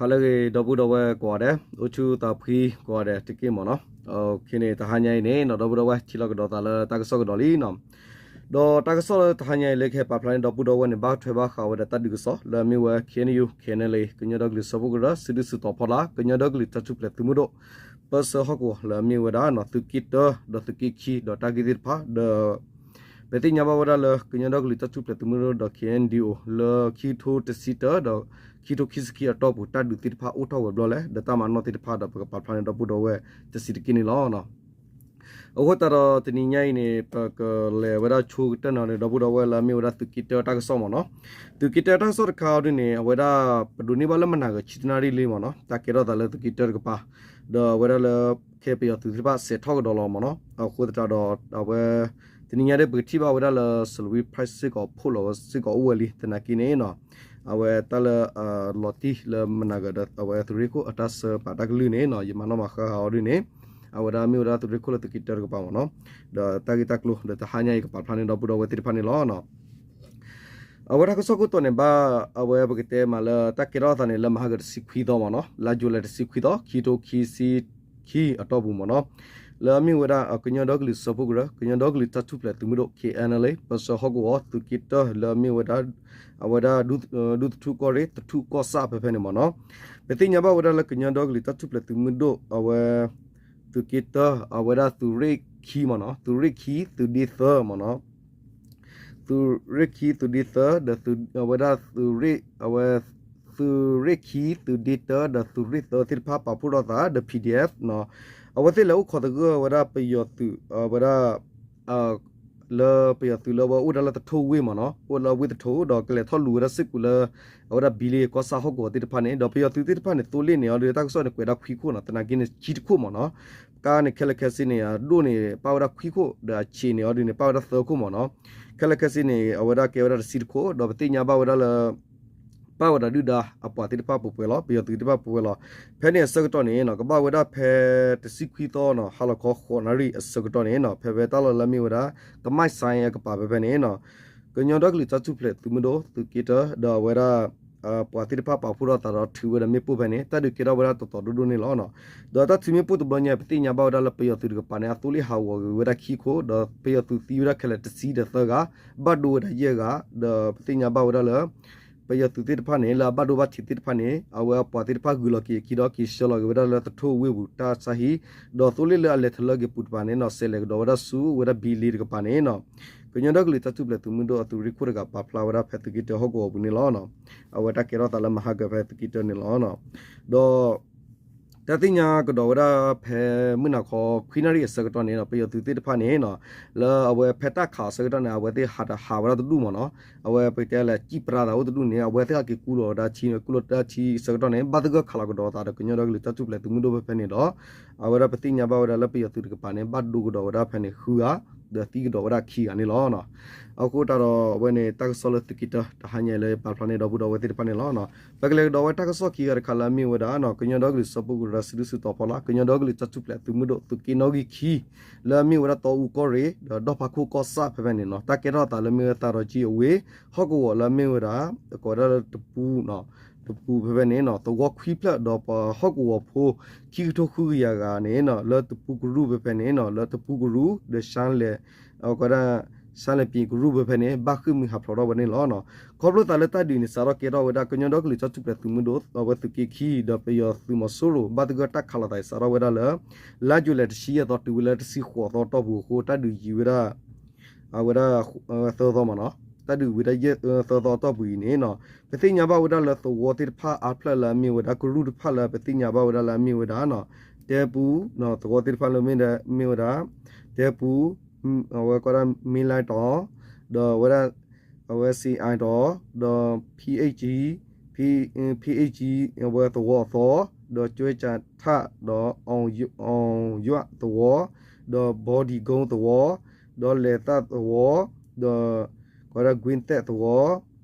လၢအဂ့ၤ ဒီပုၢ်ဒီဝဲၢ်ကိးဂၤဒဲး, အိၣ်ဆူၣ်သးဖှံကိးဂၤဒဲးတက့ၢ်မ့ၢ်နီၤ. ခဲန့ၣ် တဟါညါအံၤန့ၣ်နီၤ ဒီပုၢ်ဒီဝဲၢ် ထံၣ်လိာ်ကဒီးသးလၢတၢ်ကစီၣ်ကဒီးလံနီၤ. ဒီးတၢ်ကစီၣ်လၢတဟါညါအံၤလၢကဟဲပာ်ဖျါန့ၣ် ဒီပုၢ်ဒီဝဲၢ်န့ၣ် ဘၣ်ထွဲဘၣ်ဃးဝဲဒၣ်တၢ်ဒုးကစီၣ် လၢအမ့ၢ်ဝဲ ခ့ၣ်အဲၣ်ယူၣ် ခ့ၣ်အဲၣ်ယူၣ် ကညီဒီကလုာ်စၢဖှိၣ်ကရၢ စုဒုၣ်စုတီၤဖီလာ် ကညီဒီကလုာ်တၢ်ထူၣ်ဖျဲးသုးမုၢ်ဒိၣ် ပၢဆှၢဟီၣ်ကဝီၤ လၢအမ့ၢ်ဝဲဒၣ်နီၤ သုးက့တၢ ဒီးသုးက့ခံ ဒီးတၢ်ဂ့ၢ်သ့ၣ်တဖၣ် ဒီး ပသ့ၣ်ညါဘၣ်ဝဲဒၣ်လၢ ကညီဒီကလုာ်တၢ်ထူၣ်ဖျဲးသုးမုၢ်ဒိၣ်ဒီး ခ့ၣ်အဲၣ်ယူၣ် လၢခံကထိတဆံတၢ ဒီးခံကထိခံဆံခံအတီၢ်ပူၤ တၢ်ဒုးသ့ၣ်တဖၣ်အိၣ်ထီၣ်ဝဲဘျီလဲၣ် ဒီးတၢ်မၤနီၣ်သ့ၣ်တဖၣ်ဒီး ပကပာ်ဖျါန့ၣ် ဒီပုၢ်ဒီဝဲၢ်တဆံးတက့ၢ်န့ၣ်လီၤ. အဃိသတးဒီးတနံၤညါအံၤန့ၣ် ပကလဲၤဝဲဒၣ်ဆိကတၢၢ်နီၤန့ၣ် ဒီပုၢ်ဒီဝဲၢ်လၢအမ့ၢ်ဝဲဒၣ်သုးက့တၢတၢ်ကစီၣ်မ့ၢ်နီၤ. သုးက့တၢတၢ်ကစီၣ်တခါအံၤဒ်န့ၣ် အဝဲဒၣ် ပဒိးန့ၢ်ဘၣ်လၢမနၤဂၤဆံတနၣ်ရံၣ်လံမ့ၢ်နီၤ တၢ်ကဲထီၣ်သးလၢသုးက့တၢတကပၤ ဒီးအဝဲဒၣ်လၢ ခဲပယီၤသုးသ့ၣ်တဖၣ်စဲးထီၣ်ကဒီးလီၤမ့ၢ်နီၤ. အဃိသတးဒီး အဝဲ တနံၤညါဒ်ပကထံၣ်ဘၣ်ဝဲဒၣ်လၢ စလဝံဖရၣ်စ့ၢ်ကီးဖီၣ်လီၤဝဲစ့ၢ်ကီးအိၣ်ဝဲလံ သနာ်က့န့ၣ်နီၤ အဝဲတၢ်လၢ လီၤတံၢ်လၢမနၤဂၤဒီး အဝဲသုးရ့ၣ်ခိၣ်အတၢ်ဆှၢပာ်တၢ်ကလုၢ်န့ၣ်နီၤ ယမၤနီၣ်မၤဃါဃါအီၤဒ်န့ၣ် အဝဲဒၣ်မ့ၢ်ဝဲဒၣ်သုးရ့ၣ်ခိၣ်လၢသုးက့တၢတကပၤမ့ၢ်နီၤ. ဒီးတၢ်ဂ့ၢ်တၢ်ကျိၤဒီးတဟါညါအံၤကပာ်ဖျါန့ၣ် ဒီပုၢ်ဒီဝဲၢ်သ့ၣ်တဖၣ်န့ၣ်လီၤ. အဝဲတၢ်ကစီၣ်ခိၣ်တီန့ၣ် ဘၣ်အဝဲပကတဲမးလၢတၢ်ကဲထီၣ်သးန့ၣ် လၢမဟါကတဆံခွံသီမ့ၢ်နီၤ လါယူၤလံတဆံခွံသီ ခံကထိခံဆံခံအတီၢ်ပူၤမ့ၢ်နီၤ လၢအမ့ၢ်ဝဲဒၣ် ကညီဒီကလုာ်စၢဖှိၣ်ကရၢ ကညီဒီကလုာ်တၢ်ထူၣ်ဖျဲးသုးမုၢ်ဒိၣ် ခ့ၣ်အဲၣ်ယူၣ် ပၢဆှၢဟီၣ်ကဝီၤ သုးက့တၢ လၢအမ့ၢ်ဝဲဒၣ် အဝဲဒၣ် ဒူသထူကီၢ်ရ့ၣ် သထူကီၢ်ဆၣ်ဖဲဖဲန့ၣ်မ့ၢ်နီၤ. ပသ့ၣ်ညါဘၣ်ဝဲဒၣ်လၢကညီဒီကလုာ်တၢ်ထူၣ်ဖျဲးသုးမုၢ်ဒိၣ် အဝဲ သုးက့တၢ အဝဲဒၣ်သုးရ့ၣ်ခံမ့ၢ်နီၤ သုးရ့ၣ်ခံ သုးဒ့သၢမ့ၢ်နီၤ သုးရ့ၣ်ခံ သုးဒ့သၢ ဒီးအဝဲဒၣ်သုးရ့ၣ် အဝဲ သုးရ့ၣ်ခံ သုးဒ့တၢ ဒီးသုးရ့ၣ်သၢသ့ၣ်တဖၣ်ပာ်ဖှိၣ်ထီၣ်သးဒီး PDF နီၤ အဝဲသ့ၣ်လဲၤအိၣ်ခိးသဂၢၢ်ဝဲဒၣ်ပယီၤသုး အဝဲဒၣ် လၢပယီၤသုးလၢအဝဲအိၣ်ဒၣ်လၢသထူဝ့ၢ်မ့ၢ်နီၤ အိၣ်လၢဝ့ၢ်သထူဒီးကလဲၤထီၣ်လူၤဝဲဒၣ်စ့ၢ်ကီးလၢ အဝဲဒၣ်ဘံလ့ကီၢ်ဆၣ်ဟီၣ်ကဝီၤသ့ၣ်တဖၣ်န့ၣ် ဒီးပယီၤသုးသ့ၣ်တဖၣ်န့ၣ် သိလ့ၣ်န့ၣ်အီၤဒီးတၢ်ကစီၣ်န့ၣ် ကွဲးဒၣ်ခွံခိၣ်နီၤ သနာ်က့န့ၣ် ဆံတခိၣ်မ့ၢ်နီၤ ကါန့ၣ်ခဲလၢာ်ခဲဆ့န့ၣ် အဒိၣ်န့ၣ် ပၣ်ဝဲဒၣ်ခွံခိၣ် ဒီးအဆံးန့ၣ်အီၤဒ်န့ၣ် ပၣ်ဝဲဒၣ်သၢခိၣ်မ့ၢ်နီၤ ခဲလၢာ်ခဲဆ့န့ၣ် အဝဲဒၣ်ကဲဝဲဒၣ်တဆံတခိၣ် ဒီးပသ့ၣ်ညါဘၣ်ဝဲဒၣ်လၢ ပၣ်ဝဲဒၣ်ဒုၣ်ဒါအပှၤသ့ၣ်တဖၣ်ပှဲၤပှဲၤလီၤ ပယီၤသုးသ့ၣ်တဖၣ်ပှဲၤပှဲၤလီၤ ဖဲန့ၣ်အဆၢကတီၢ်န့ၣ်နီၤ ကဘၣ်ဝဲဒၣ်ဖဲတဆံခွံသီနီၤ ဟါလီၤခီဃိးနၣ်ရံၣ်အဆၢကတီၢ်န့ၣ်နီၤ ဖဲဖဲတၢ်လီၢ်လၢအမ့ၢ်ဝဲဒၣ် ကမၣ်စဲအကပၤဖဲဖဲန့ၣ်နီၤ ကညီဒီကလုာ်တၢ်ထူၣ်ဖျဲးသုးမုၢ်ဒိၣ် သုးက့တၢ ဒီးအဝဲဒၣ် ပှၤသ့ၣ်တဖၣ်ပာ်ဖှိၣ်ထီၣ်သးဒီးထုးဝဲဒီးမ့ၣ်ပိၢ်ဖဲန့ၣ် တၢ်ဒုးကဲထီၣ်ဝဲဒၣ်တီၤတီၤဒိၣ်ဒိၣ်န့ၣ်လီၤ. ဒီးတၢ်ထုးမ့ၣ်ပိၢ်တဘျီညါ ပသ့ၣ်ညါဘၣ်ဝဲဒၣ်လၢပယီၤသုးတကပၤန့ၣ် အသိလ့ၣ်ဟးဂီၤက့ၤဝဲဒၣ်ခံခိၣ် ဒီးပယီၤသုးသံဝဲဒၣ်ခဲလၢာ်တဆံဒီးသၢဂၤ, ဘၣ်ဒိဝဲဒၣ်ယဲၢ်ဂၤ, ဒီးပသ့ၣ်ညါဘၣ်ဝဲဒၣ်လၢ ပယီၤသုးသ့ၣ်တဖၣ်န့ၣ် လၢအဘၣ်ဒိဘၣ်ထံးသ့ၣ်တဖၣ်န့ၣ် အဝဲအပှၤသ့ၣ်တဖၣ်ဂုၤလီၤက့ၤအခံဒီးက့ၤဆှၢလီၤက့ၤဝဲဒၣ်လၢသထူဝ့ၢ်ပူၤတၢ်ဆါဟံၣ်, ဒီးသိလ့ၣ်လၢအလဲၤထီၣ်လၢက့ၤပူၤတဖၣ်န့ၣ်နီၤ ဆဲးလဲၤကဒီးဝဲဒၣ်ဆူဝဲဒၣ်ဘံလ့တကပၤန့ၣ်နီၤ ကညီဒီကလုာ်တၢ်ထူၣ်ဖျဲးသုးမုၢ်ဒိၣ်အသုးရ့ၣ်ခိၣ်တဂၤပာ်ဖျါဝဲဒၣ်ဖဲသုးက့တၢဟီၣ်ကဝီၤပူၤန့ၣ်လီၤ. အဝဲတၢ်ကဲထီၣ်သးလၢမဟါကဖဲသုးက့တၢန့ၣ်လီၤ. ဒီး တၢ်သ့ၣ်ညါကဒီးဝဲဒၣ်ဖဲမုၢ်နၤခီခွံနၣ်ရံၣ်အဆၢကတီၢ်န့ၣ်နီၤ ပယီၤသုးသ့ၣ်တဖၣ်န့ၣ်နီၤ လၢအဝဲဖဲတၢ်ခးအဆၢကတီၢ်န့ၣ် အဝဲသ့ၣ်ဟးတဟးဝဲဒၣ်တဒူၣ်မ့ၢ်နီၤ အဝဲပကတဲလၢစံၣ်ပြါသးအိၣ်တဒူၣ်န့ၣ် အဝဲသ့ၣ်ဟးက့ၤကူလီၤဝဲဒၣ်ထံ ကူလီၤတၢ်ထံအဆၢကတီၢ်န့ၣ် ဘၣ်သဂၢၢ်ခးလီၤကဒီးသးဒီးကညီဒီကလုာ်တၢ်ထူၣ်ဖျဲးသုးမုၢ်ဒိၣ်ဖဲဖဲန့ၣ်ဒီး အဝဲဒၣ်ပသ့ၣ်ညါဘၣ်ဝဲဒၣ်လၢပယီၤသုးတကပၤန့ၣ် ဘၣ်ဒိကဒီးဝဲဒၣ်ဖဲန့ၣ်ဃုဂၤ, ဒီးသံကဒီးဝဲဒၣ်ခံဂၤန့ၣ်လီၤ. အဃိတၢ်ဒီးအဝဲန့ၣ် တၢ်ကစီၣ်လၢသုးက့တၢ တဟါညါလၢပာ်ဖျါန့ၣ်ဒီပုၢ်ဒီဝဲၢ်သ့ၣ်တဖၣ်န့ၣ်လီၤ. ပကလဲၤကဒီးဝဲတၢ်ကစီၣ်ခံဂၤတခါလၢအမ့ၢ်ဝဲဒၣ် ကညီဒီကလုာ်စၢဖှိၣ်ကရၢစုဒုၣ်စုတီၤဖီလာ် ကညီဒီကလုာ်တၢ်ထူၣ်ဖျဲးသုးမုၢ်ဒိၣ်သုးက့နီၣ်ဂံၢ်ခံ လၢအမ့ၢ်ဝဲဒၣ်တီအူကီၢ်ရ့ၣ် ဒီးဒီၣ်ဖးခိၣ်ကီၢ်ဆၣ်ဖဲဖဲန့ၣ်နီၤ တၢ်ကဲထီၣ်သးလၢမ့ၢ်ဝဲသးရီကၠံအဝ့ၢ် ဟီၣ်ကဝီၤလၢအမ့ၢ်ဝဲဒၣ် ကိးဝဲဒၣ်လၢတပူၤ တပူၤဖဲဖဲန့ၣ်နီၤ သဝီခွံဖျၢၣ်ဒီးပှၤဟီၣ်ကဝီၤဖိ ခံကထိဃုကယၤဂၤန့ၣ်နီၤ လၢတပူၤကရူၢ်ဖဲဖဲန့ၣ်နီၤ လၢတပူၤကရူၢ် ဒီး ကိးဝဲဒၣ် ရှါလဲၣ်ပံၤကရူၢ်ဖဲဖဲန့ၣ် ဘၣ်ဃ့ၢ်မှံဟးဖျိးထီၣ်ဝဲန့ၣ်လီၤ. ခီဖျိသးလၢတၢ်ဒုးန့ၣ် စးထီၣ်ကဲထီၣ်ဝဲဒၣ် ကညီဒီကလုာ်တၢ်ထူၣ်ဖျဲးသုးမုၢ်ဒိၣ် အဝဲသုးက့ခံ ဒီးပယီၤသုးမီၤစိရိၤ ဘၣ်သဂၢၢ်တၢ်ခးလိာ်သးအံၤ စးထီၣ်ဝဲဒၣ်လၢ လါယူၤလံတဆံယဲၢ်သီ တုၤဝဲလၢတဆံဃိးသီအတီၢ်ပူၤအဃိ တၢ်ဒုးယံာ်ဝဲဒၣ် အဝဲဒၣ် သၢသီမ့ၢ်နီၤ တၢ်ဒုးဝံၤဒၣ်ယဲၢ်သၢသီအတီၢ်ပူၤအံၤန့ၣ်နီၤ ပသ့ၣ်ညါဘၣ်ဝဲဒၣ်လၢသဝီသ့ၣ်တဖၣ်အါဖျၢၣ်လၢအမ့ၢ်ဝဲဒၣ် ကရူၢ်တဖၣ်လၢပသ့ၣ်ညါဘၣ်ဝဲဒၣ်လၢအမ့ၢ်ဝဲဒၣ်နီၤ တဲပူၤ သဝီသ့ၣ်တဖၣ်လၢမ့ၢ်ဒၣ် မ့ၢ်ဝဲဒၣ် တဲပူၤ အဝဲကိးဒၣ် မ့ၢ်လၢတီၤ ဒီးဝဲဒၣ် အဝဲ စ့အါတီၤ ဒီး ဖံအ့ၣ်ကၠံ ဖံအ့ၣ်ကၠံ အဝဲသဝီအသီ ဒီးကၠွဲကၠၤထၣ် ဒီး အီၣ်ယွးသဝီ ဒီး ဘီဒံကိသဝီ ဒီးလဲၤသၣ်သဝီ ဒီး ကိးဒၣ် ကွ့သဲးသဝီ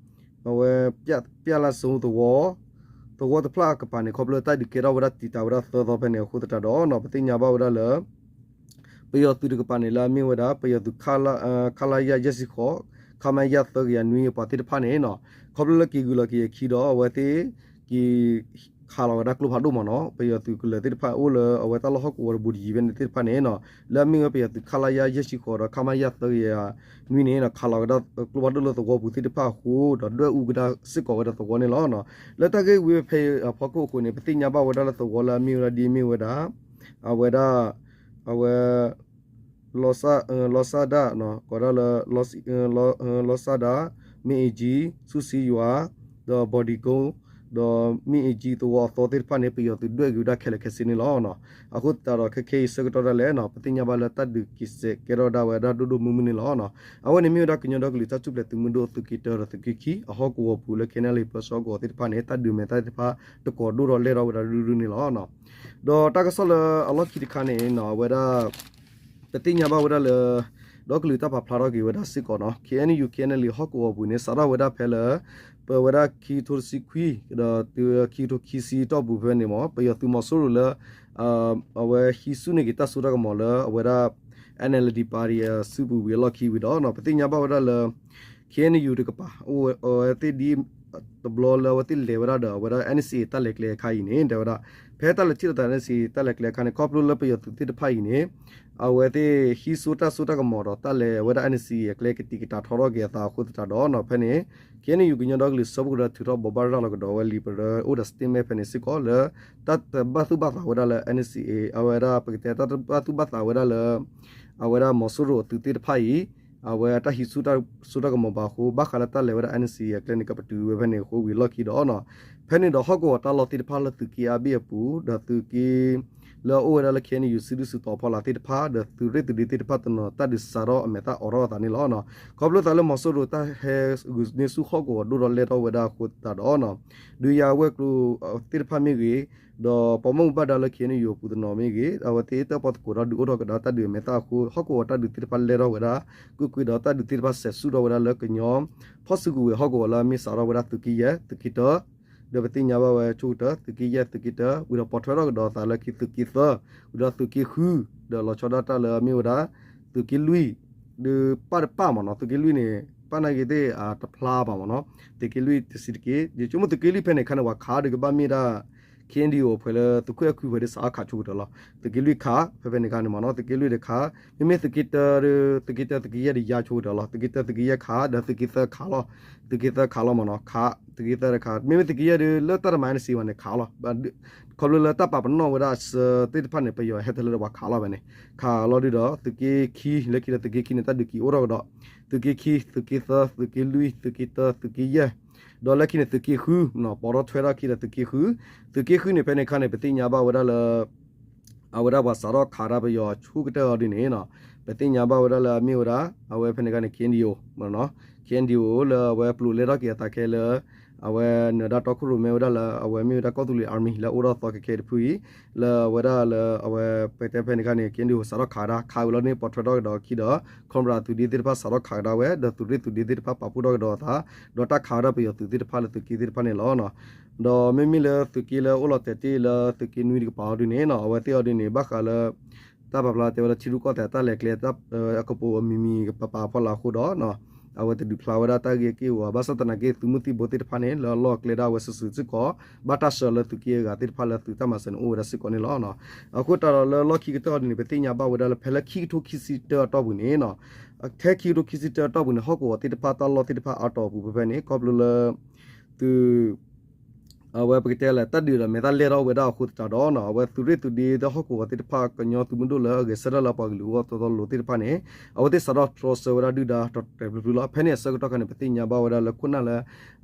အဝဲ ပျၢ်လၢစိသဝီ သဝီတဖျၢၣ်အကပၤန့ၣ် ခီဖျိတၢ်ဒုးကဲထီၣ်ဝဲဒၣ်တံာ်တာ်ဝဲဒၣ်သၢသီဖဲန့ၣ်အဃိသတးဒီးနီၤ ပသ့ၣ်ညါဘၣ်ဝဲဒၣ်လၢ ပယီၤသုးတကပၤန့ၣ် လၢအမ့ၢ်ဝဲဒၣ် ပယီၤသုး ခလရ ယဲၢ်ဆံဃိး ခမရ သၢကယၤနွံအပှၤသ့ၣ်တဖၣ်န့ၣ်နီၤ ခီဖျိလၢက့ၤဂုၤလီၤက့ၤအခံဒီး အဝဲသ့ၣ် က့ၤ ခးလီၤဝဲဒၣ်ကျိဖးဒိၣ်မ့ၢ်နီၤ, ပယီၤသုးကလၢၤသ့ၣ်တဖၣ်အိၣ်လၢအဝဲတၢ်လီၢ်ဟီၣ်ကဝီၤတဘိတယံၤဖဲန့ၣ်သ့ၣ်တဖၣ်န့ၣ်နီၤ, လၢအမ့ၢ်ဝဲပယီၤသုး ခလရ ယဲၢ်ဆံဃိးဒီး ခမရ သၢကယၤနွံန့ၣ်နီၤ, ခးလီၤဝဲဒၣ်ကျိဖးဒိၣ်လၢသဝီပူၤသ့ၣ်တဖၣ်အဃိ ဒီးဒွဲၣ်အူကဒါစ့ၢ်ကီးဝဲဒၣ်သဝီန့ၣ်လီၤ. လၢတၢ်ဂ့ၢ်ဝီဖဲအံၤအဖီခိၣ်အဃိန့ၣ် ပသ့ၣ်ညါဘၣ်ဝဲဒၣ်လၢသဝီလၢအမ့ၢ်ဝဲဒၣ်ဒ်မ့ၢ်ဝဲဒၣ် အဝဲဒၣ် အဝဲ လီၤစၣ်ဒၣ် ကိးဒၣ်လၢ လီၤစၣ်ဒၣ် မ့ၢ်အ့ကၠံ ဆူၣ်စံယွၤ ဒီး ဘီဒံကိ ဒီးမ့ၢ်အ့ကၠံသဝီအသီသ့ၣ်တဖၣ်န့ၣ် ပယီၤသုးဒွဲၣ်က့ၤဝဲဒၣ်ခဲလၢာ်ခဲဆ့န့ၣ်လီၤ. အဃိသတးဒီးခဲခဲအံၤဆၢကတီၢ်ဒၣ်လဲာ်နီၤ ပသ့ၣ်ညါဘၣ်လၢတၢ်ဒုးက့ၤစဲးကဲထီၣ်ဝဲဒၣ်ဝဲဒၣ်ဒိၣ်ဒိၣ်မုၢ်မုၢ်န့ၣ်လီၤ. အဝဲန့ၣ်မ့ၢ်ဝဲဒၣ်ကညီဒီကလုာ်တၢ်ထူၣ်ဖျဲးသုးမုၢ်ဒိၣ်သုးက့တၢဒီးသုးက့ခံ အဟီၣ်ကဝီၤပူၤလၢ ခဲနလံ ပၢဆှၢကဝီၤသ့ၣ်တဖၣ်န့ၣ် တၢ်ဒုးမဲာ်သၣ်သ့ၣ်တဖၣ်တကိးဒိၣ်ထီၣ်လဲၢ်ထီၣ်ဝဲဒၣ်ဒုဒုန့ၣ်လီၤ. ဒီးတၢ်ကစီၣ်လၢအလီၢ်ခံတခါန့ၣ်နီၤ အဝဲဒၣ် ပသ့ၣ်ညါဘၣ်ဝဲဒၣ်လၢ ဒီကလုာ်တၢ်ပာ်ဖျါထီၣ်က့ၤဝဲဒၣ်စ့ၢ်ကီးနီၤ ခ့ၣ်အဲၣ်ယူၣ် ခ့ၣ်အဲၣ်ယူၣ် ဟီၣ်ကဝီၤပူၤန့ၣ် စးထီၣ်ဝဲဒၣ်ဖဲလၢ ပဝဲဒၣ်ခံကထိတဆံခွံ ဒီးခံကထိခံဆံတီၢ်ပူၤဖဲန့ၣ်မ့ၢ် ပယီၤသုးမီၤစိရိၤလၢ အဝဲဟံးဆူၣ်န့ၢ်က့ၤတၢ်စိတၢ်ကမီၤလၢအဝဲဒၣ် NLD party အစုပူၤဝံၤအလီၢ်ခံဝံၤဒီးနီၤ ပသ့ၣ်ညါဘၣ်ဝဲဒၣ်လၢ ခ့ၣ်အဲၣ်ယူၣ် တကပၤ အိၣ်ဝဲသ့ၣ်ဒ် တဘျီလၢအဝဲသ့ၣ်လဲၤဝဲဒၣ်ဒီး အဝဲဒၣ် NCA တၢ်လဲၤကျဲအခါအံၤန့ၣ် တဲဝဲဒၣ် ဖဲတၢ်လဲၤထံၣ်လိာ်သး NCA တၢ်လဲၤကျဲအခါန့ၣ် ခီဖျိလၢပယီၤသုးသ့ၣ်တဖၣ်အံၤန့ၣ် အဝဲသ့ၣ်ဟံးစိတၢ်စိတၢ်ကမီၤဒီးတၢ်လဲၤဝဲဒၣ် NCA အကျဲကတံာ်ကတာ်ထီထီၣ်က့ၤအသးအဃိသတးဒီးနီၤ ဖဲန့ၣ် ခ့ၣ်အဲၣ်ယူၣ် ကညီဒီကလုာ်စၢဖှိၣ်ကရၢထုးထီၣ်ဘိးဘၣ်ရၤလီၤကဒီးဝဲလံာ်ပရၢအိၣ်ဒီး statement ဖဲန့ၣ်စ့ၢ်ကီးလၢ တၢ်တဘၣ်သူၣ်ဘၣ်သးဝဲဒၣ်လၢ NCA အဝဲဒၣ်ပကတဲတၢ်တဘၣ်သူၣ်ဘၣ်သးဝဲဒၣ်လၢ အဝဲဒၣ်မီၤစိရိၤအသုးသ့ၣ်တဖၣ်အံၤ အဝဲတၢ်ဟံးဆူၣ်တၢ်စိတၢ်ကမီၤဘၣ်အဃိ ဘၣ်ဃးလၢတၢ်လဲၤဝဲဒၣ် NCA အကျဲန့ၣ် ကပတုာ်ဝဲဖဲန့ၣ်အဃိဝံၤလီၢ်ခံဒီးနီၤ ဖဲန့ၣ်ဒီးဟီၣ်ကဝီၤတၢ်လီၢ်သ့ၣ်တဖၣ်လၢသုးက့အါဘ့ၣ်အပူၤ ဒီးသုးက့ လၢအအိၣ်ဝဲဒၣ်လၢ ခ့ၣ်အဲၣ်ယူၣ် စုဒုၣ်စုတီၤဖီလာ်သ့ၣ်တဖၣ် ဒီးသုးရ့ၣ်သုးဒ့သ့ၣ်တဖၣ်တနီၤ တၢ်ဒုးစးထီၣ်အမဲာ်သၣ်အိးထီၣ်အသးန့ၣ်လီၤ. ခီဖျိသးလၢမီၤစိရိၤတၢ်ဟဲဂုာ်န့ၢ်ဆူၣ်ဟီၣ်ကဝီၤဒိၣ်ထီၣ်လဲၢ်ထီၣ်ဝဲဒၣ်အဃိသတးဒီးနီၤ ဒုးယၤဝဲၤကျိၤသ့ၣ်တဖၣ်မ့ၢ်ဂ့ၤ ဒီးပှၤဘၣ်မူဘၣ်ဒါလၢ ခ့ၣ်အဲၣ်ယူၣ် အပူၤတနီၤမ့ၢ်ဂ့ၤ အဝဲသ့ၣ်တၢၣ်ပီၣ်သကိးဒီးဒုးအိၣ်ထီၣ်ကဒီးတၢ်ဒုးအမဲာ်သၣ်အဃိ ဟီၣ်ကဝီၤတၢ်ဒုးသ့ၣ်တဖၣ်လဲၢ်ထီၣ်ဝဲဒၣ် ကွ့ၢ်ကွ့ၢ်ဒီးတၢ်ဒုးသ့ၣ်တဖၣ်စဲးဆူၣ်ထီၣ်ဝဲဒၣ်လၢ ကညီဖီၣ်စုကဝဲၤဟီၣ်ကဝီၤလၢအမ့ၢ်စးထီၣ်ဝဲဒၣ်သုးက့ယဲၢ် သုးက့တၢ ဒီးပသ့ၣ်ညါဘၣ်ဝဲဆိကတၢၢ် သုးက့ယဲၢ် သုးက့တၢ ဝံၤဒီးပိာ်ထွဲထီၣ်ကဒီးအသးလၢခံ သုးက့သၢ ဝံၤဒီးသုးက့ဃု ဒီးလီၤဆီဒၣ်တၢ်လၢအမ့ၢ်ဝဲဒၣ် သုးက့လွံၢ် ဒီးပၢ်တပၢ်မ့ၢ်နီၤ သုးက့လွံၢ်န့ၣ် ပၢ်နာ်က့ၤသ့ၣ်အတဖျါဘၣ်မ့ၢ်နီၤ သုးက့လွံၢ်တဆံးတက့ၢ် ယဆိကမိၣ်သုးက့လွံၢ်ဖဲန့ၣ်အခါန့ၣ် ပှၤခးဒုးကဘၣ်မ့ၢ်ဒၣ် ခ့ၣ်အဲၣ်ယူၣ် အဖဲလၢသုးခိၣ်အဲၣ်ခွံဖဲဒၣ်စးထီၣ်ခးဆိကတၢၢ်လီၤ သုးက့လွံၢ်ခး ဖဲဖဲန့ၣ်အခါန့ၣ်မ့ၢ်နီၤ သုးက့လွံၢ်ဒီးခး မ့မ့ၢ်သုးက့တၢ သုးက့တၢ သုးက့ယဲၢ်ဒီးယါဆိကတၢၢ်လီၤ သုးက့တၢ သုးက့ယဲၢ်ခး ဒီးသုးက့သၢခးလီၤ သုးက့သၢခးလီၤမ့ၢ်နီၤ ခး သုးက့သၢတခး မ့မ့ၢ်သုးက့ယဲၢ်ဒီး လၢတၢ်တမၤ NCA ဘၣ်န့ၣ်ခးလီၤ ခီဖျိလၢတၢ်ပာ်ပနီၣ်ဝဲဒၣ်အစၢၤသ့ၣ်တဖၣ်န့ၣ် ပယီၤဟဲတလၢဒီးပှၤခးလီၤဖဲန့ၣ် ခးလီၤဒုးဒီး သုးက့ခံ လၢခံဒီးသုးက့ခံန့ၣ် တၢ်ဒုးက့ၤအိၣ်ထီၣ်ကဒီး သုးက့ခံ သုးက့သၢ သုးက့လွံၢ် သုးက့တၢ သုးက့ယဲၢ် ဒီးလၢခံန့ၣ်သုးက့ဃု ပိာ်ထီၣ်ထွဲထီၣ်ခံဒီးသုးက့ဃု သုးက့ဃုန့ၣ် ဖဲန့ၣ်အခါန့ၣ် ပသ့ၣ်ညါဘၣ်ဝဲဒၣ်လၢ အဝဲဒၣ်ပှၤစးထီၣ်ခးဒၣ်ပယီၤဆိကတၢၢ်အီၤဒ်န့ၣ်နီၤ ပသ့ၣ်ညါဘၣ်ဝဲဒၣ်လၢအမ့ၢ်ဝဲဒၣ် အဝဲဖဲန့ၣ်အခါန့ၣ် ခ့ၣ်အဲၣ်ယူၣ် မ့ၢ်နီၤ ခ့ၣ်အဲၣ်ယူၣ် လၢအဝဲပျိးလဲထီၣ်က့ၤအသးခဲလၢ အဝဲနၢၤဒၣ်တီခိၣ်ရိၣ်မဲဝဲဒၣ်လၢ အဝဲမ့ၢ်ဝဲဒၣ်ကီၢ်သူလ့ၤ army လၢအိၣ်ဒီးသီခဲခဲတဖုအံၤ လၢအဝဲဒၣ်လၢအဝဲပတဲဖဲန့ၣ်အခါန့ၣ် ခ့ၣ်အဲၣ်ယူၣ် စးထီၣ်ခးဒၣ် ခးဝံၤလီၤန့ၣ် ပိာ်ထွဲထီၣ်ကဒီးခံဒီး Cobra သုးဒ့သ့ၣ်တဖၣ်စးထီၣ်ခးကဒါဝဲ ဒီးသုးရ့ၣ်သုးဒ့သ့ၣ်တဖၣ်ပာ်ဖှိၣ်ထီၣ်ကဒီးအသး ဒီးတၢ်ခးဝဲဒၣ်ပယီၤသုးသ့ၣ်တဖၣ်လၢသုးက့သ့ၣ်တဖၣ်န့ၣ်လီၤ. ဒီးမ့မ့ၢ်လၢသုးက့လၢအိၣ်လီၤတဲာ်တ့ၢ်လၢသုးက့နွံတကပၤအီၤဒ်န့ၣ်နီၤ အဝဲသ့ၣ်အီၤဒ်န့ၣ် ဘၣ်ဃးလၢ တၢ်ပာ်ဖျါတဲဝဲဒၣ်ထံရူၢ်ကီၢ်သဲးတၢ်လဲၤကျဲ အကပိာ်အမံၤမံၤကပၤပၤအဖီလာ်အဃိဒီး အဝဲတဒုးဖျါဝဲဒၣ်တၢ်ဂ့ၢ်က့ၢ်ဂီၤ ဘၣ်ဆၣ်သနာ်က့ သုးမုၢ်သံၣ်ဘိသ့ၣ်တဖၣ်န့ၣ် လၢအလီၢ်အကျဲဒၣ်ဝဲစုာ်စုာ်စ့ၢ်ကီး ဘၣ်တၢ်ဆှၢလၢသုးက့အဂၤသ့ၣ်တဖၣ်လၢသုးတၢ်မၤစၢၤန့ၣ်အိၣ်ဝဲဒၣ်စ့ၢ်ကီးန့ၣ်လီၤ. အဃိသတးဒီးလၢလီၢ်ခံကတၢၢ်အီၤဒ်န့ၣ် ပသ့ၣ်ညါဘၣ်ဝဲဒၣ်လၢဖဲလၢခံကထိခံဆံတၢအတီၢ်ပူၤန့ၣ်နီၤ ထဲခံကထိခံဆံတၢအတီၢ်ပူၤန့ၣ် ဟီၣ်ကဝီၤသ့ၣ်တဖၣ်တၢ်လီၢ်သ့ၣ်တဖၣ်အါတီၤအပူၤဖဲဖဲန့ၣ် ခီဖျိလၢ သုး အဝဲပကတဲလၢ တၢ်ဒုးဒီးမဲာ်သၣ်လဲၢ်ထီၣ်ဝဲဒၣ်အဃိသတးဒီးနီၤ အဝဲသုးရ့ၣ်သုးဒ့ဒီးဟီၣ်ကဝီၤသ့ၣ်တဖၣ် ကညီသုးမုၢ်ဒိၣ်လၢအဂဲၤဆၢထၢၣ်လၢပှၤကလုာ်အဂီၢ်တီတီလိၤလိၤသ့ၣ်တဖၣ်န့ၣ် အဝဲသ့ၣ်စးထီၣ်တြီဆၢဝဲဒၣ်ဒုၣ်ဒါတီၤတဲာ်ဖျုးဖျုးလီၤ. ဖဲန့ၣ်အဆၢကတီၢ်ခါန့ၣ် ပသ့ၣ်ညါဘၣ်ဝဲဒၣ်လၢခိၣ်နၢ်လၢ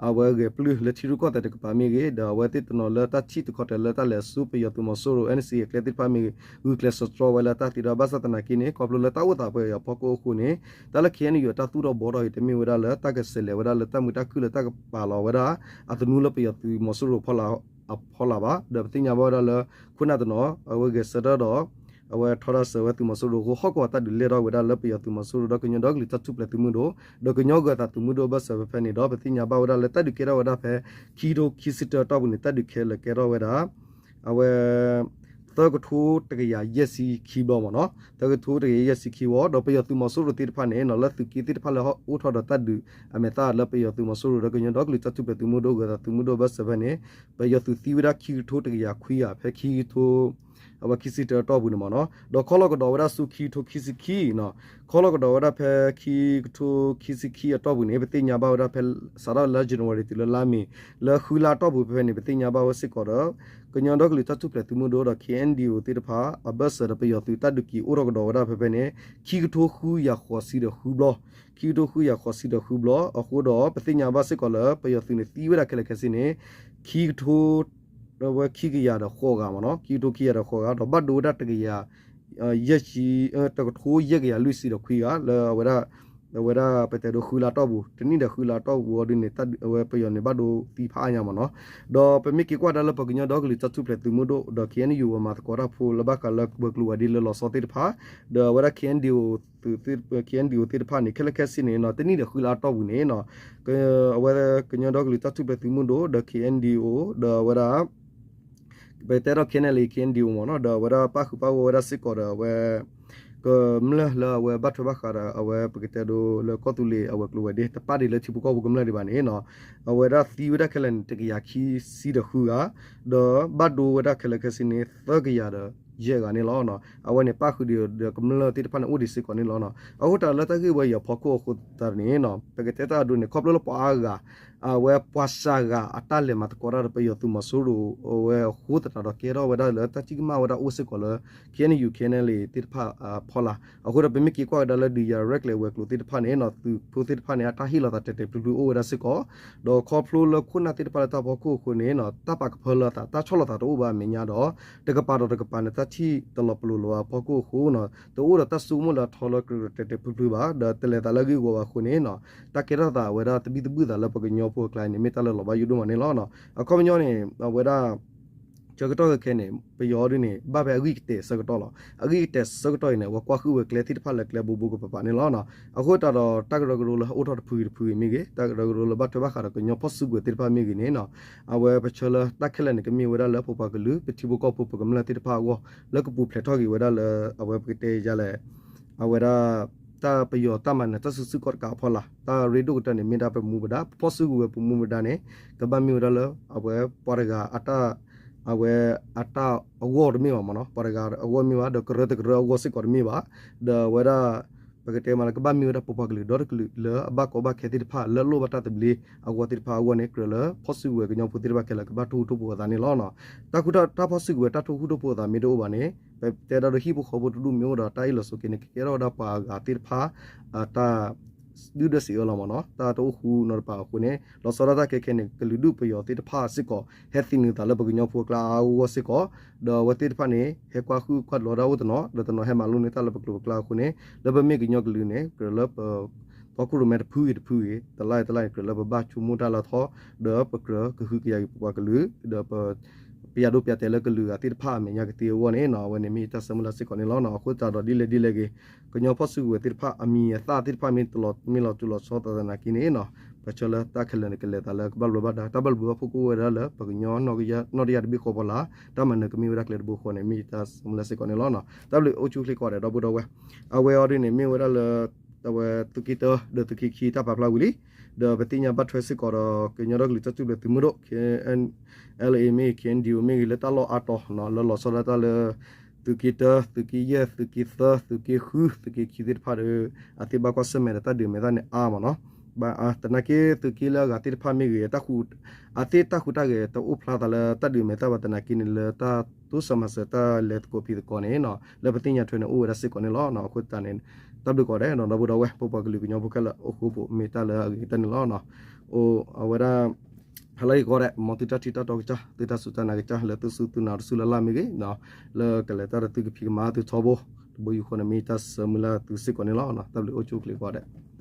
အဝဲဂဲၤပျုၢ်လၢထံရူၢ်ကီၢ်သဲးတကပၤမ့ၢ်ဂ့ၤ ဒီးအဝဲသ့ၣ်တနီၤလၢတၢ်ထံၣ်တခီတၢၤလၢတၢ်လဲၤဆူပယီၤသုးမီၤစိရိၤ NCA အကျဲသ့ၣ်တဖၣ်မ့ၢ်ဂ့ၤ ဂုာ်ကျဲးစၢးတြီဝဲလၢတၢ်သ့ဒီး ဘၣ်ဆၣ်သနာ်က့န့ၣ် ခီဖျိလၢတၢ်အိၣ်သးဖဲအံၤအဖီခိၣ်အဃိန့ၣ် တၢ်လၢ ခ့ၣ်အဲၣ်ယူၣ် အတၢ်သူၣ်ထီၣ်ဘှီထီၣ်အံၤ တမ့ၢ်ဝဲဒၣ်လၢတၢ်ကဆဲးလဲၤဝဲဒၣ်လၢတၢ်မုာ်တၢ်ခုၣ်လၢတၢ်ကပာ်လီၤဝဲဒၣ် အသနူလၢပယီၤသုးမီၤစိရိၤအဖီလာ်ဘၣ်. ဒီးပသ့ၣ်ညါဘၣ်ဝဲဒၣ်လၢ ခိၣ်နၢ်တနီၤ အဝဲဂဲၤဆၢထၢၣ်ဒီး အဝဲထီဒါစၢၤဝဲသုးမီၤစိရိၤအဃိ ဟီၣ်ကဝီၤတၢ်ဒုးလဲၢ်ထီၣ်ဝဲဒၣ်လၢပယီၤသုးမီၤစိရိၤဒီးကညီဒီကလုာ်တၢ်ထူၣ်ဖျဲးသုးမုၢ်ဒိၣ် ဒီးကညီဂၤသးသုးမုၢ်ဒိၣ်အဘၢၣ်စၢၤဖဲဖဲန့ၣ်ဒီး ပသ့ၣ်ညါဘၣ်ဝဲဒၣ်လၢတၢ်ဒုးကဲထီၣ်ဝဲဒၣ်ဖဲ ခံကထိခံဆံတၢအတီၢ်ပူၤန့ၣ် တၢ်ဒုးခဲလၢာ်ကဲထီၣ်ဝဲဒၣ် အဝဲ သုး သၢကထိတကယၤယဲၢ်ဆံခံဘျီမ့ၢ်နီၤ, သၢကထိတကယၤယဲၢ်ဆံခံဝီ ဒီးပယီၤသုးမီၤစိရိၤသ့ၣ်တဖၣ်န့ၣ်နီၤ လၢသုးက့သ့ၣ်တဖၣ်လၢအိၣ်ထီၣ်ဒီးတၢ်ဒုးအမဲာ်သၣ်လၢပယီၤသုးမီၤစိရိၤဒီး ကညီဒီကလုာ်တၢ်ထူၣ်ဖျဲးသုးမုၢ်ဒိၣ် ဂၢၤသးသုးမုၢ်ဒိၣ်ဘၢၣ်စၢၤဖဲန့ၣ် ပယီၤသုးသံဝဲဒၣ်ခံကထိတကယၤခွံဂၤ ဖဲခံကထိ အဝဲခံဆံတၢအတီၢ်ပူၤန့ၣ်မ့ၢ်နီၤ, ဒီးခီလီၤကဒီးဝဲဒၣ်ဆူခံကထိခံဆံခံနီၤ, ခီလီၤကဒီးဝဲဒၣ်ဖဲခံကထိခံဆံခံအတီၢ်ပူၤန့ၣ် ပသ့ၣ်ညါဘၣ်ဝဲဒၣ်ဖဲ စးထီၣ်လါ January တုၤလၢလါမ့ၤ လၢဃုလါတီၢ်ပူၤဖဲဖဲန့ၣ် ပသ့ၣ်ညါဘၣ်ဝဲစ့ၢ်ကီးဒီး ကညီဒီကလုာ်တၢ်ထူၣ်ဖျဲးသုးမုၢ်ဒိၣ်ဒီး K N D O သ့ၣ်တဖၣ် အဘၢၣ်စၢၤဒီးပယီၤသုးတၢ်ဒုးက့ၤအိၣ်ထီၣ်ကဒီးဝဲဒၣ်ဖဲဖဲန့ၣ် ခံကထိဃုကယၤဃိးဆံဒီးဃုဘျီ, ခံကထိဃုကယၤဃိးဆံဒီးဃုဘျီ အဃိဒီး ပသ့ၣ်ညါဘၣ်စ့ၢ်ကီးလၢ ပယီၤသုးန့ၣ်သံဝဲဒၣ်ခဲလၢာ်ခဲဆ့န့ၣ် ခံကထိ ဝဲခံကယၤဒီးဃိးဂၤမ့ၢ်နီၤ, ခံကထိခံကယၤဒီးဃိးဂၤ ဒီးဘၣ်ဒိဝဲဒၣ်တကယၤ ယဲၢ်ဆံ တကထိယဲၢ်ကယၤလွံၢ်ဆံဒီးခွံဂၤ လၢအဝဲဒၣ် အဝဲဒၣ်ပတဲဒိဃုလါတီၢ်ပူၤ တနံၣ်ဒီးဃုလါတီၢ်ပူၤအီၤဒ်န့ၣ် အဝဲပယီၤန့ၣ်ဘၣ်ဒိသံဖးအါညါမ့ၢ်နီၤ, ဒီးပမ့ၢ်က့ၤကွၢ်ဒၣ်လၢပကညီဒီကလုာ်တၢ်ထူၣ်ဖျဲးသုးမုၢ်ဒိၣ်ဒီး K N U ဝဲမၤသကိးတၢ်ဖိလၢဘၣ်ဃးလၢဝဲၤကျိၤဝဲၤဒ့လၢလီၤဆီသ့ၣ်တဖၣ် ဒီးအဝဲဒၣ် K N D O သုး K N D O သ့ၣ်တဖၣ်န့ၣ် ခဲလၢာ်ခဲဆ့န့ၣ်နီၤ တနံၣ်ဒီးဃုလါတီၢ်ပူၤန့ၣ်နီၤ အဝဲကညီဒီကလုာ်တၢ်ထူၣ်ဖျဲးသုးမုၢ်ဒိၣ်ဒီး K N D O ဒီးအဝဲဒၣ် ပတဲဒီး K N L A K N D O မ့ၢ်နီၤ ဒီးအဝဲဒၣ်ပၣ်ဃုာ်ပၣ်ဂီၢ်ဝဲဒၣ်စ့ၢ်ကီးဒီးအဝဲ ကမျၢၢ်လၢအဝဲဘၣ်ထွဲဘၣ်ဃးဒီး အဝဲပကတဲဒိလၢကီၢ်သူလ့ၤအဝဲၤကျိၤဝဲၤဒ့ တပၣ်ဒံးလၢထံဖိကီၢ်ဖိကမျၢၢ်ဒံးဘၣ်န့ၣ်နီၤ အဝဲဒၣ်သံဝဲဒၣ်ခဲလၢာ်န့ၣ် တကယၤခံဆံဒီးဃုဂၤ ဒီးဘၣ်ဒိဝဲဒၣ်ခဲလၢာ်ခဲဆ့န့ၣ် သၢကယၤဒီးယဲၢ်ဂၤန့ၣ်လီၤ. အဝဲန့ၣ်ပၣ်ဃုာ်ဒံးဒီးကမျၢၢ်သ့ၣ်တဖၣ်န့ၣ်အိၣ်ဒံးစ့ၢ်ကီးန့ၣ်လီၤ. အဃိသတးလၢတၢ်ဂ့ၢ်ဝဲအံၤအဖီခိၣ်အဃိသတးန့ၣ်နီၤ ပကတဲတၢ်အဒိန့ၣ် ခီဖျိလၢပှၤအါဂၤ အဝဲပှၤစှၤဂၤအတၢ်လဲၤမၤသကိးတၢ်ဒီးပယီၤသုးမီၤစိရိၤ အဝဲအဃိသတးဒီးကဲထီၣ်ဝဲဒၣ်လၢတၢ်ထံၣ်ကမၣ်ဝဲဒၣ်အိၣ်စ့ၢ်ကီးလၢ K N U K N L A သ့ၣ်တဖၣ်အဖီလာ် အဃိဒီးပမ့ၢ်က့ၤကွၢ်ကဒါလၢ ဒုးယၤရဲၣ်ကျဲၤဝဲၤကျိၤသ့ၣ်တဖၣ်န့ၣ်နီၤ သုးဖိသ့ၣ်တဖၣ်န့ၣ် အတၢ်ဟ့ၣ်လီၤသးတဲာ်တဲာ်ဖျုးဖျုးအိၣ်ဝဲဒၣ်စ့ၢ်ကီး ဒီးခီဖျိလၢခိၣ်နၢ်သ့ၣ်တဖၣ်လၢတၢ်ဖီခိၣ်အဃိန့ၣ်နီၤ တၢ်ပာ်ကဖၢလၢသး တၢ်ဆီၣ်လီၤသးတအိၣ်ဘၣ်အမဲာ်ညါဒီး တကပၤဒီးတကပၤန့ၣ် တၢ်ထံၣ်တလီၤပလိာ်လီၤဘၣ်အဖီခိၣ်အဃိနီၤ တအိၣ်ဒီးတၢ်ဆိကမိၣ်လၢအထီလၢကြၢးတဲာ်တဲာ်ဖျုးဖျုးဘၣ် ဒီးတလဲၤသးလၢအဂ့ၢ်အဂီၤဘၣ်အဃိန့ၣ်နီၤ တၢ်ကဲထီၣ်သးဝဲဒၣ်သဘံၣ်သဘုၣ်သးလၢပှၤကညီဖိအကျါအံၤန့ၣ် မ့ၢ်တၢ်လၢလီၤဘၣ်ယိၣ်ဒိၣ်မးန့ၣ်လီၤ. အခီပညီန့ၣ် အဝဲဒၣ် ဆၢကတီၢ်ခဲခဲန့ၣ် ပယီၤဒ်န့ၣ် ဘၣ်ဖဲအဂံၢ်ကတဲာ်ဆၢကတီၢ်လီၤ. အဂံၢ်ကတဲာ်ဆၢကတီၢ်အံၤန့ၣ် အဝဲကွၢ်ဟုၣ်ဝဲကျဲသ့ၣ်တဖၣ်လၢကျဲဘိဘိကပၤပၤန့ၣ်လီၤ. အဃိသတးဒီး တၢ်ကရၢကရိလၢအိၣ်ထီၣ်တဖုဂ့ၤတဖုဂ့ၤမ့ၢ်ဂ့ၤ, တၢ်ကရၢကရိလၢဘၣ်ထွဲဘၣ်ဃးဒီးကညီဖီၣ်စုကဝဲၤသ့ၣ်တဖၣ်မ့ၢ်ဂ့ၤန့ၣ်နီၤ, အဝဲပဆၢလၢတၢ်ခဲလၢာ်န့ၣ် ကမ့ၢ်ဝဲဒၣ်လၢပပှၤကလုာ် ပထံဖိကီၢ်ဖိပကမျၢၢ်သ့ၣ်တဖၣ်အဂီၢ် လၢကပူၤဖျဲးထီၣ်က့ၤဝဲဒၣ်လၢ အဝဲပကတဲယၤလဲၣ် အဝဲဒၣ် တၢ်ပယီၤတၢ်မၤနၢၤတၢ်စုဆူၣ်ခီၣ်တကးအဖီလာ် တၢ်ရ့ဒိၣ်ကတၢၢ်န့ၣ် မ့ၢ်ဒၣ်ပမူပဒါ ပဖီၣ်စုကဝဲၤပမူပဒါန့ၣ် ကဘၣ်မ့ၢ်ဝဲဒၣ်လၢ အဝဲပှၤတဂၤအတၢ် အဝဲအတၢ်အဂီၢ်တမ့ၢ်ဘၣ်မ့ၢ်နီၤ, ပှၤတဂၤအဂီၢ်မ့ၢ်ဘၣ် ဒီးကရၢတကရၢအဂီၢ်စ့ၢ်ကီးတမ့ၢ်ဘၣ်, ဒီးအဝဲဒၣ် ပကတဲမးလၢကဘၣ်မ့ၢ်ဝဲဒၣ်ပပှၤကလုာ်ဒီတကလုာ်လၢအဘၣ်ကီဘၣ်ခဲသ့ၣ်တဖၣ် လၢအလိၣ်ဘၣ်တၢ်သဘျ့အဂီၢ်သ့ၣ်တဖၣ်အဂီၢ်န့ၣ် ကြၢးလၢဖီၣ်စုကဝဲၤကညီဖိသ့ၣ်တဖၣ်ခဲလၢာ်ကဘၣ်ထိၣ်ဟူးထိၣ်ဖိးအသးန့ၣ်လီၤ. တၢ်ဃူတၢ် တၢ်ဖီၣ်စုကဝဲၤတၢ်ထိၣ်ဟူးထိၣ်ဖိးအသးမ့ၢ်တအိၣ်ဘၣ်န့ၣ် ပတဲဒၣ်ဒီးဟံၣ်ဖိဃီဖိတဒူၣ်မ့ၢ်အိၣ်ဒီးတၢ်အ့ၣ်လိာ်ဆိးက့န့ၣ် ကကဲထီၣ်ဝဲဒၣ်ပှၤအဂၤသ့ၣ်တဖၣ် အတၢ် ဒုၣ်ဒွဲၣ်စံးအၢလီၤမ့ၢ်နီၤ, တၢ်တအိၣ်ဃူနီတပၤအဃိန့ၣ် လီၤဆီဒၣ်တၢ်ခဲခဲန့ၣ် ကလုာ်ဒူၣ်ပယီၤသ့ၣ်တဖၣ်စ့ၢ်ကီး ဟဲသံနုာ်သးလၢပကညီဖိအကျါအါအါဂီၢ်ဂီၢ်စ့ၢ်ကီး, ဒီးအဝဲသ့ၣ်တဖၣ်န့ၣ် ဟဲကွၢ်ဟုၣ်ကွၢ်လီၤဒၣ်အိၣ်တနီၤ ဒီးတနီၤဟဲမၤလိန့ၢ်တၢ်လၢပကျိာ်ပကျါအဃိန့ၣ် လၢပမ့ၢ်ကညီကလုာ်န့ၣ် ကြၢးလၢပ ဖီခိၣ်ရိၣ်မဲတဖုဂ့ၤတဖုဂ့ၤ တလါဂ့ၤတလါဂ့ၤ ကြၢးလၢပဘၣ်ဆိကမိၣ်တၢ်လၢထီ ဒီးပကြၢးကဟုကယာ်က့ၤပပှၤကလုာ် ဒီးပ ပယၤဒိပယၤတဲာ်လၢကလုာ်အဂၤသ့ၣ်တဖၣ်အမဲာ်ညါကသ့အဂီၢ်န့ၣ်နီၤ အဝဲန့ၣ်မ့ၢ်ယတၢ်ဆၢမုၢ်လၢ်စ့ၢ်ကီးန့ၣ်လီၤ. အဃိသတးဒီးဒ်လဲၣ်ဒ်လဲၣ်ဂ့ၤ ကညီဖီၣ်စုကဝဲၤသ့ၣ်တဖၣ်အမံၤအသၣ်သ့ၣ်တဖၣ်မ့ၢ်တလီၤမ့ၢ်လီၤတူၢ်လီၤဆီသးသနာ်က့န့ၣ်နီၤ ပဆၢလၢတၢ်ခဲလၢာ်န့ၣ်ကလဲၤသးလၢကဘၣ်ဘျီဘၣ်ဒါ တၢ်ဘၣ်ဘျီဘၣ်ဖှိၣ်ကအိၣ်ဝဲဒၣ်လၢပကညီနီၢ်တယၢ်တဘ့ၣ်ဃီဖီလာ် တၢ်မၤနၢၤကမ့ၢ်ဝဲဒၣ်ကျဲတဘိဃီန့ၣ် မ့ၢ်ယတၢ်ဆၢမုၢ်လၢ်စ့ၢ်ကီးန့ၣ်လီၤ. တၢ်ဘျုးအိၣ်ဆူၣ်ချ့ကိးဂၤဒဲး ဒီပုၢ်ဒီဝဲၢ် အဝဲအီၤဒ်န့ၣ် မ့ၢ်ဝဲဒၣ်လၢ အဝဲသုးက့တၢ ဒီးသုးက့ခံတၢ်ပာ်ဖျါဝံၤလံ, ဒီးပသ့ၣ်ညါဘၣ်ထွဲစ့ၢ်ကီးဒီး ကညီဒီကလုာ်တၢ်ထူၣ်ဖျဲးသုးမုၢ်ဒိၣ် K N L A မ့ၢ်ဂ့ၤ K N D O မ့ၢ်ဂ့ၤ လၢတၢ်လီၢ်အါတီၤ လၢလီၤဆီဒၣ်တၢ်လၢ သုးက့တၢ သုးက့ယဲၢ် သုးက့သၢ သုးက့ဃု သုးက့ခံသ့ၣ်တဖၣ်ဒီး အသ့ၣ်ဘၣ်ကွၢ်ဆၢၣ်မဲာ်ဒီးတၢ်ဒုးမဲာ်သၣ်န့ၣ်အါမ့ၢ်နီၤ, သနာ်က့သုးက့လၢအဂၤသ့ၣ်တဖၣ်မ့ၢ်ဂ့ၤ အသ့ၣ်တၢ်ဃူတၢ်ဂဲၤတအိၣ်ဖျါသးလၢတၢ်ဒုးမဲာ်သၣ်ဘၣ်သနာ်က့န့ၣ် လၢတၢ်တိစၢၤမၤစၢၤတၢ်လဲၤသကိးဖံးသကိးန့ၣ် လၢပသ့ၣ်ညါထွဲန့ၣ် အိၣ်ဝဲဒၣ်စ့ၢ်ကီးန့ၣ်လီၤ. အဃိသတးန့ၣ် တၢ်ဘျုးကိးဂၤဒဲး ဒီပုၢ်ဒီဝဲၢ် ပပှၤကလုာ်ကညီဖိခဲလၢာ်အိၣ်ဃူအိၣ်ဖိး မ့ၢ်တၢ်လၢအဂ့ၤကတၢၢ်န့ၣ်လီၤ. အိၣ် အဝဲဒၣ် ဟါလၢအဂ့ၤကိးဂၤဒဲး မ်သုတၢ်ထံၣ်တၢ်တီကစၢ် သုတၢ်စူၢ်တၢ်နာ်ကစၢ် လၢသုစူၢ်သုနာ်တစူၢ်လၢ်လၢ်မ့ၢ်ဂ့ၤ လၢကလဲၤတၢ်ဒီးသုကဖံးကမၤသုထီဘိ တဘိယူၢ်ဃီန့ၣ် မ့ၢ်တၢ်ဆၢမုၢ်လၢ်သုစ့ၢ်ကီးန့ၣ်လီၤ. တၢ်ဘျုးအိၣ်ဆူၣ်အိၣ်ချ့ကိးဂၤဒဲး